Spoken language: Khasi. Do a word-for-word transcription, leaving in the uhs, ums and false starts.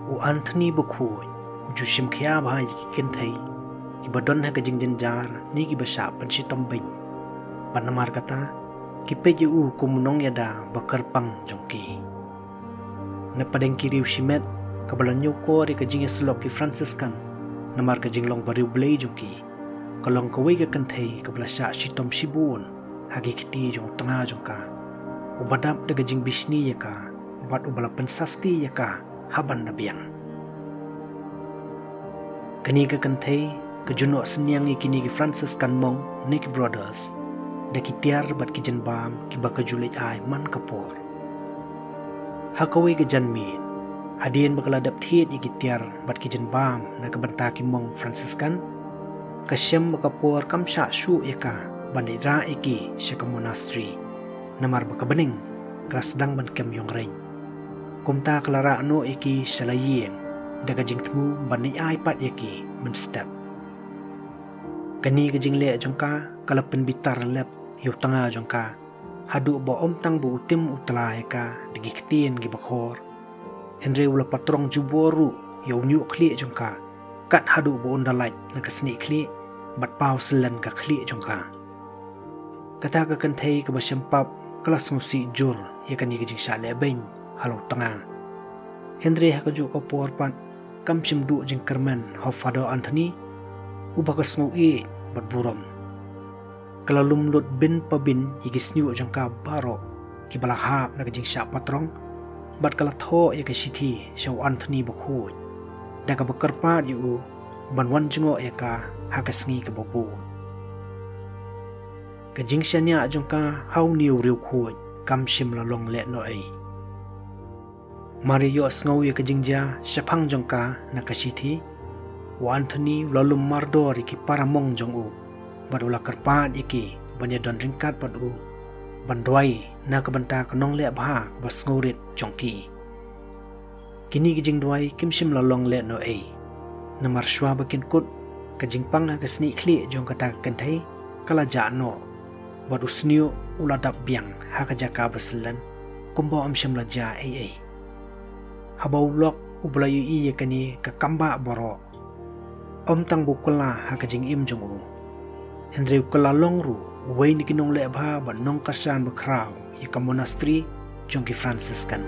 U Anthony bakhuid u ju shim khia bha ïa ki kynthei kiba don ha ka jingjynjar ne kiba shah pynshitom beiñ. Bad namar kata ki peit ïa u kum u nongïada ba kyrpang jong ki. Na pdeng ki riew shimet kaba la ñiewkor ïa ka jingïasyllok ki Franciscan namar ka jinglong bariewblei jong ki, ka long kawei ka kynthei kaba la shah shitom shibun ha ki kti jong u tnga jong ka, uba dap da ka jingbishni ïa ka bad uba la pynsasti ïa ka ha ban da biang. Kane ka kynthei ka ju noh synñiang ïa kine ki Franciscan monk ne ki brothers da ki tiar bad ki jingbam kiba ka ju leit ai man ka por. Ha kawei ka janmiet, hadien ba ka la dep thied ïa ki tiar bad ki jingbam na ka bynta ki monk Franciscan, ka shem ba ka por kam shah shuh ïa ka ban leit rah ïa ki sha ka monastery, namar ba ka bneng ka la sdang ban kem ïong reiñ. Kumta ka la rah noh ïa ki sha la ïing da ka jingthmu ban leit ai pat ïa ki mynstep. Kane ka jingleh jong ka ka la pynbitar lep ïa u tnga jong ka, haduh ba ym tang ba u tim u tla ïa ka da ki ktien kiba khor, hynrei u la patrong jubor ruh ïa u ñiuh khlieh jong ka, kat haduh ba un da lait na ka snieh khlieh bad paw syllen ka khlieh jong ka. Kata ka kynthei kaba shem pap ka la sngewsih jur ïa kane ka jingshah leh beiñ halor u tnga. Hynrei ha kajuh ka por pat kam shym duh jingkyrmen ha u Father Anthony, uba ka sngew ïeit bad burom. Ka la lum lut bin pa bin ïa ki shñiuh jong ka baroh kiba la hap na ka jingshah patrong, bad ka la thoh ïa ka shithi sha u Anthony bakhuid da kaba kyrpad ïa u ban wan jngoh ïa ka ha ka sngi kaba bud. Ka jingshaniah jong ka ha une u riewkhuid kam shym la long lehnohei. Mar ïa ïohsngew ïa ka jingjia shaphang jong ka na ka shithi, u Anthony u la lum mardor ïa ki para monk jong u bad u la kyrpad ïa ki ban ïadon ryngkat bad u ban duwai na ka bynta ka nongleh bha ba sngewrit jong ki. Kine ki jingduwai kim shym la long lehnohei, namar shuwa ba kin kut, ka jingpang ha ka snieh khlieh jong kata ka kynthei ka la jah noh, bad u shñiuh u la dap biang ha ka jaka ba syllen kumba ym shym la jia ei ei. Haba u lok uba la ïohi ïa kane ka kambah baroh, ym tang ba u kylla ha ka jingim jong u, hynrei u kylla long ruh uwei na ki nongleh bha bad nongkyrshan bakhraw ïa ka monastery jong ki Franciscan.